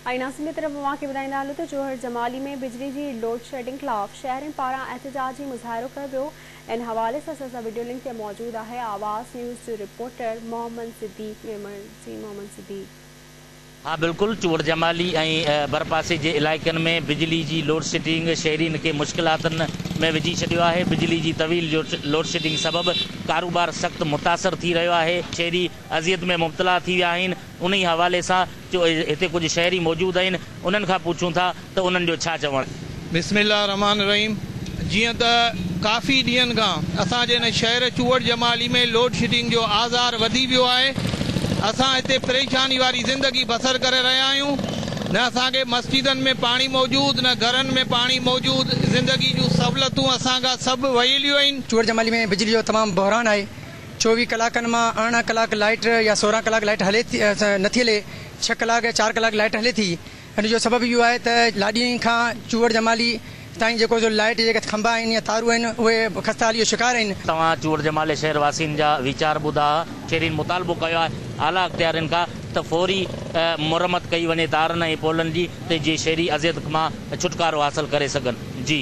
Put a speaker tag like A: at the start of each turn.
A: ۽ ٻئي طرف اوهان کي ٻڌائيندا هلون ته چوهڙ جمالي ۾ بجلي جي لوڊشيڊنگ خلاف شهرين پاران احتجاجي مظاهرو ڪيو ويو. ان حوالي سان اسان سان وڊيو لنڪ تي موجود آهي آواز نيوز جو رپورٽر محمد صديق ميمڻ. جي محمد صديق.
B: ها بلڪل چوهڙ جمالي ۽ ڀرپاسي جي علائقن ۾ بجلي جي لوڊشيڊنگ شهرين کي مشڪلاتن ۾ وجهي ڇڏيو آهي. بجلي جي طويل لوڊشيڊنگ سبب ڪاروبار سخت متاثر ٿي رهيو آهي. شهري اذيت ۾ مبتلا ٿي ويا آهن. انهي حوالي سان هتي ڪجهه شهري موجود آهن انهن کان پڇون ٿا ته انهن جو ڇا چوڻ.
C: بسم الله الرحمٰن الرحيم جيئن ته ڪافي ڏينهن کان اسان جي هن شهر چوهڙ جمالي ۾ لوڊشيڊنگ جو آزار وڌي ويو آهي اسان هتي پريشاني واري زندگي بسر ڪري رهيا آهيون نه اسان کي مسجدن ۾ پاڻي موجود نه گهرن ۾ پاڻي موجود زندگي جون سهولتون اسان کان سڀ وهيليون آهن.
D: چوهڙ جمالي ۾ بجلي جو تمام بحران آهي 24 ڪلاڪن مان 18 ڪلاڪ لائيٽ يا 16 ڪلاڪ لائيٽ هلي ٿي نٿي هلي 6 ڪلاڪ يا 4 ڪلاڪ لائيٽ هلي ٿي ان جو سبب اهو آهي ته لاڏين کان چوهڙ جمالي تائين جيڪو سو لائيٽ جيڪي کنڀا آهن يا تارون آهن اهي خسته حالي جو شڪار آهن.
B: توهان چوهڙ جمالي شهر واسين جا ويچار ٻڌا. شهرين مطالبو ڪيو آهي اعليٰ اختيارين کان ته فوري مرمت ڪئي وڃي تارن ۽ پولن جي ته جيئن شهري اذيت مان ڇوٽڪارو حاصل ڪري سگهن. جي.